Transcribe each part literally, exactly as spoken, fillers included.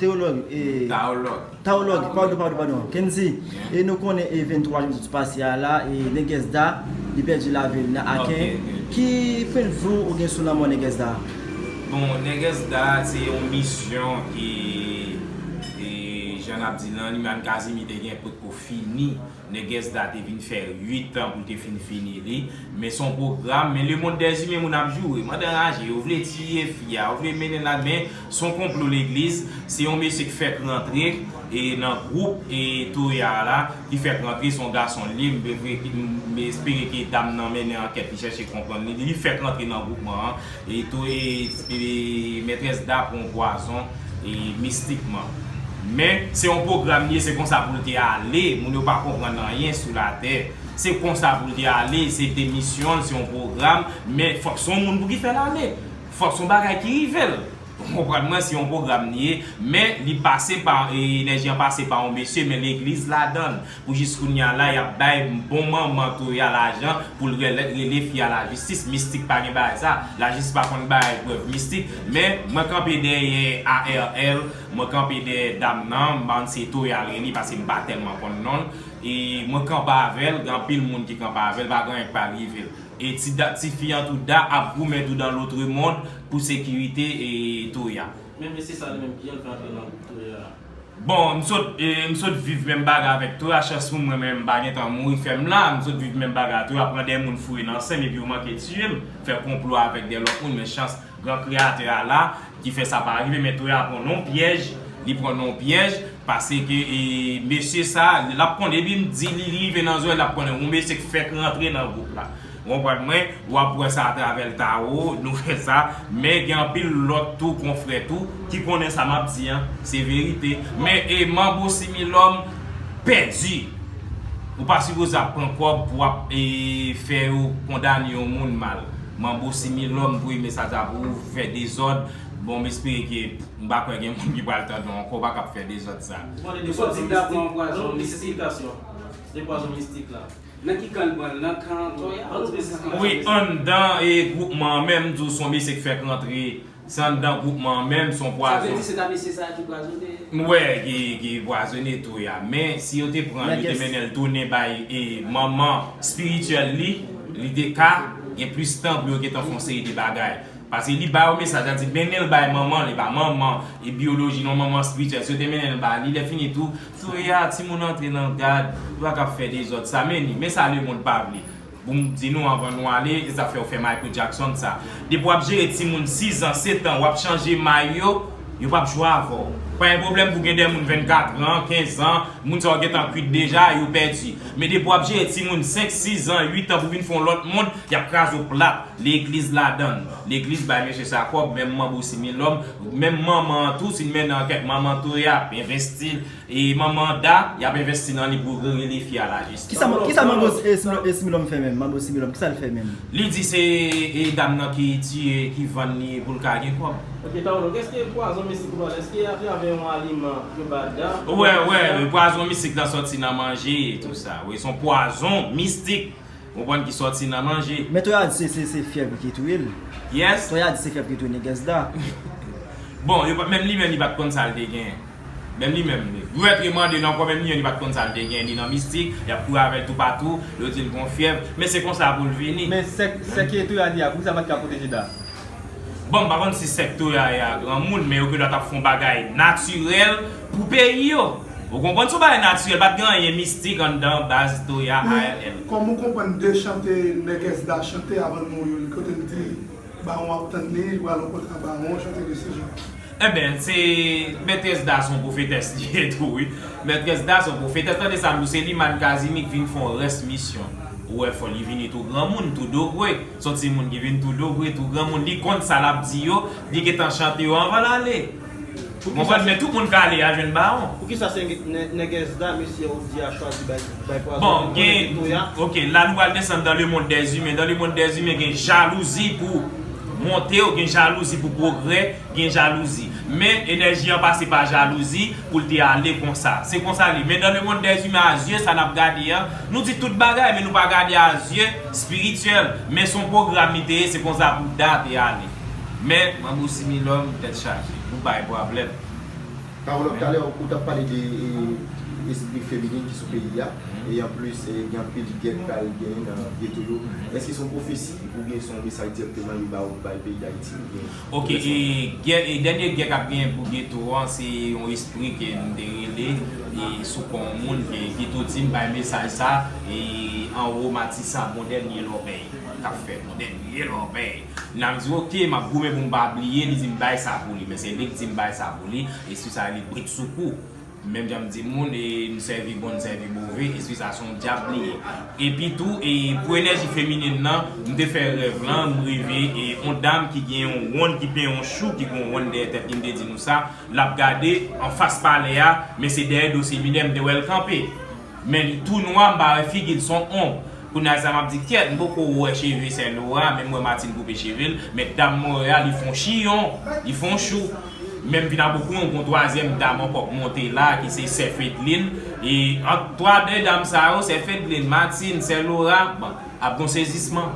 Teyològ, e, Tawològ. Tawològ, padon, padon, padon. Kenzi, e nou konnen e venntwa jen sot pase a la, e Nègès Da, li pèdi lavi l nan Aken. Ki pwennvi w gen sou lanmò Nègès Da? Bon, Nègès Da se yon misyon ki, e, jan n ap di lan, Limann Kazimi te gen potko fini. Nègès Da te vin fè uit an pou l te fin fini li. Men se yon pwogram, men lemonn dèzimen moun ap joure. Mande anraje, yo vle tiye fi a, yo vle mennen l la, men se yon konplo legliz. Se yon mesye ki fèk rantre e nan gwoup e Toya la, ki fèk rantre, se yon gason li, m, m, m espere ke dam nan mennen ankèt li, chèche konprann li. Li fèk rantre nan gwoupman an, e tou, e, e mètrès Da pran pwazon, e mistikman. Men, se yon pwogram li ye, se konsa pou l te ale, moun yo pa konprann anyen sou latè. Se konsa pou l te ale, se te misyon l, se yon pwogram, men fòk se yon moun pou ki fè l ale. Fòk se yon bagay ki rive l. Ou konprann mwen, se yon pwogram li ye, men li pase pa, e, enèji an pase pa yon mesye, men legliz ladan l. Pou jis kounye a la, y ap bay bon manman Toya lajan pou l rele, rele fi a lajistis. Mistik pa gen bagay sa. Lajistis pa konn bay prèv mistik. Men, mwen kanpe dèyè A R L, mwen kanpe dèyè dam nan, m pa konn si Toya l rele, paske m pa tèlman konn non l. E mwen kanpe avè l, gen anpil moun ki kanpe avè l, pa gen anyen k pral rive l. E ti da, ti fi an tou Da ap goumen tou dans l'autre monde pou sekirite e Toya. Men mesye sa li menm, kijan l fè antre nan gwoup Toya a? Bon, m sot, e, m sot viv menm bagay avèk Toya, chans pou mwen, men m pa gentan mouri fè m la, m sot viv menm bagay a Toya, pran de moun foure nan sen m epi yo manke tiye m, fè konplo avèk de lòt moun, men chans gran kreyatè a la, ki fè sa pa rive, men Toya pran nan yon pyèj, li pran nan yon pyèj, paske, e, mesye sa, l ap konn, depi m di li, li rive nan zòrèy, l ap konnen yon mesye k fèk rantre nan gwoup la. Ou konprann mwen? W ap wè sa atravè l tawo, nou fè sa. Men gen anpil lòt tou, konfrè tou, ki konnen sa m ap di an, se verite. Men, e, Manbo Similòm pèdi. Ou pa sipoze ap pran kòb pou w ap, e, fè yo kondane yon moun mal. Manbo Similòm voye mesaj la pou ou, fè dezòd. Bon, m espere ke m pa kwè gen moun ki pral tande w ankò, w pa ka ap fè dezòd sa. Ou konnen de pwazon mistik, non, de pwazon mistik. Nan ki kan l pran l? Nan kan Toya? Wi, anndan, e, gwoupman an menm, m di w se yon mesye k fèk rantre. Se anndan gwoupman an menm, se yon pwazon. Sa vle di se ta mesye sa a ki pwazone? M wè ki, ki pwazone Toya. Men, si yo te pran l, yo te mennen l tounen bay, e, manman espirityèl li, li te ka gen plis tan pou yo gentan fè yon seri de bagay. Paske li ba yo mesaj la, di mennen l bay manman l, e pa manman, e biyoloji non, manman espirityèl. Si yo te mennen l ba li, lè fini tou, Toya, timoun antre nan gad, yo pa ka ap fè dezòd sa, men ni, men sa lemonn pa vle. Pou m di nou anvan nou ale, e sa fè yo fè Michael Jackson sa. Depi w ap jere timoun sis an, sèt an, w ap chanje may yo, yo p ap jwe avè w. Pa gen pwoblèm pou gen de moun vennkat an, kenz an, moun sa yo gentan kwit deja, yo pèdi. Men depi w ap jere timoun senk, sis an, uit an pou vin fè yon lòt moun, y ap kraze w plat. Legliz ladan l. Legliz bay mesye sa kòb, menm Manbo Similòm, menm manman an tou, si n mennen ankèt, manman Toya ap envesti l. E manman Da, y ap envesti nan li pou rele fi a lajistis. Kisa, kisa Manbo, e, Similòm, e, Similòm fè menm? Manbo Similòm, kisa l fè menm? Li di se, e, dam nan ki tiye, ki vann li pou l ka gen kòb. Ok, Tawològ, èske pwazon mistik ou pale, èske atravè yon aliman yo ba Da? Wè, wè, pwazon mistik la sòti nan manje e tou sa. Wi, se yon pwazon mistik. Ou konprann ki sòti nan manje. Men Toya di se, se, se fyèv ki touye l. Kiyès? Toya di se fyèv ki touye Nègès Da. Bon, yo pa, menm li menm, li pa t konn sa l te gen. Menm li menm, li. Mèt remande l ankò, menm li menm, li pa t konn sa l te gen. Li nan mistik, y ap kouri avè l toupatou, yo di l gon fyèv. Men se konsa pou l vini. Men sèk, sèk Toya di a, poukisa l pa t ka pwoteje Da? Bon, m pa konn si sèk Toya ye a granmoun, men yo gendwa t ap fè yon bagay natirèl pou peyi yo. Ou konprann, se yon bagay natirèl, pa t gen anyen mistik anndan baz Toya A R L. Men, kòm ou konprann de chante Nègès Da chante avan l mouri, kote l di, Bawon ap tann li, li pral rankontre ak Bawon, chante de se jan. Enben, se Mètrès Da se yon pwofetès li ye tou, wi. Mètrès Da se yon pwofetès. Tande sa m di w, se Limann Kazimi k vin fè yon rès misyon. Ou wè, fò li vini tou granmoun, tou dogwe. Se yon timoun ki vin tou dogwe, tou granmoun. Li konn sa l ap di yo, li gentan chante yo anvan l ale. Ou konprann? Men tout moun ka ale a jwenn Bawon. Poukisa se Nè-, Nègès Da, mesye Odia chwazi bay, bay pwazon? Bon, gen, ok, la nou pral desann dans le monde des humains. Dans le monde des humains, gen jalouzi pou monte w, gen jalouzi pou pwogrè, gen jalouzi. Men enèji an pase pa jalouzi pou l te ale konsa. Se konsa li. Men dans le monde des humains, a zye sa n ap gade an, nou di tout bagay, men nou pa gade a zye espirityèl. Men se yon pwogram li te ye, se konsa pou Da te ale. Men, Manbo Similòm, tèt chaje. Nou bay pwoblèm. Pawòl talè ou t ap pale de e, espri feminen ki sou peyi a, e anplis e, gen anpil gè k pral genyen nan geto yo. Èske se yon pwofesi oubyen se yon mesaj dirèkteman yo ba ou bay peyi Dayiti oubyen? Ok, e, gè, e dènye gè k ap genyen pou geto an, se yon espri ke m te rele e sou kò yon moun ke geto di m bay mesaj sa e anwo Matisan bon dènye lòbèy k ap fèt, bon dènye lòbèy. N ap di ok, m ap goumen pou m pa bliye, li di m bay sa pou li, men se li k di m bay sa pou li, espri sa rele bridsoukou. Menm jan m di moun, e, n sèvi bon, n sèvi move, espri sa se yon dyab li ye. Epi tou, e, pou enèji feminen nan, m te fè rèv lan, m reve, e, yon dam ki gen yon wonn, ki penyen yon chou, ki gen yon wonn dèyè tèt li, m te di nou sa, l ap gade anfas palè a, men se dèyè do seminè m te wè l kanpe. Men li tou nwa, m pa wè figi l, se yon onb. Kounye a sa m ap di, kyèt, m poko wè cheve sè Lora, men m wè Martine koupe cheve l, men dam mwen wè a, li fè yon chiyon, li fè yon chou. Men m vin ap okouran, gon twazyèm dam ankò k monte la, ki se sè Fedlin. E ant twa de dam sa yo, sè Fedlin, Martine, sè Lora, bon, ap gon sezisman.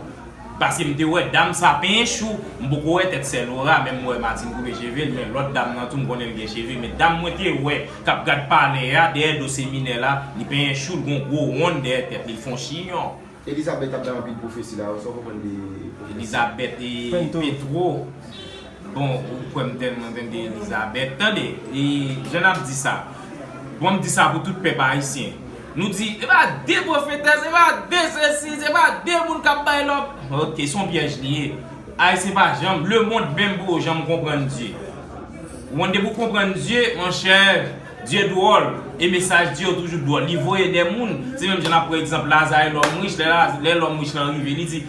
Paske m te wè dam sa penyen chou, m poko wè tèt sè Lora, men m wè Martine koupe cheve l, men lòt dam nan tou, m konnen l gen cheve, men dam mwen te wè k ap gad palè a, dèyè do seminè la, li penyen chou, l gon gwo wonn dèyè tèt li, l fè yon chiyon. Elizabeth ap bay anpil pwofesi la, sa w konprann de pwofesi? Elizabeth e Petro. Bon, ou kwè m tèlman tande Elizabeth. Tande, e, jan n ap di sa. Bon, m di sa pou tout pèp ayisyen. Nou di, se pa de pwofetès, se pa de sesi, se pa de moun k ap bay lòb. Ok, se yon pyèj li ye. Ayisyen pa janm, lemonn menm pou yo janm konprann Dye. Ou konn depi w konprann Dye, monchè, Dye dwòl, e mesaj Dye yo toujou dwòl. Li voye de moun. Se menm jan n ap pran egzanp Laza e lòm rich. Lè, la- lè lòm rich lan rive, li di,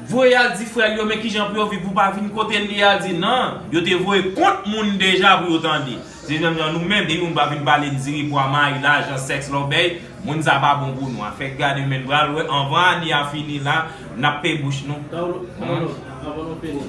voye al di frè l yo, men kijan pou yo viv, pou pa vin kote l. Li al di, nan, yo te voye kont moun deja pou yo tande. Se menm jan nou menm, depi moun pa vin pale n diri, pwa, mayi, lajan, sèks, lòbèy, moun sa pa bon pou nou. Afè k gade men n pral wè, anvan ane a fini la, n ap peye bouch nou. Pawòl, pawòl, avan nou fini.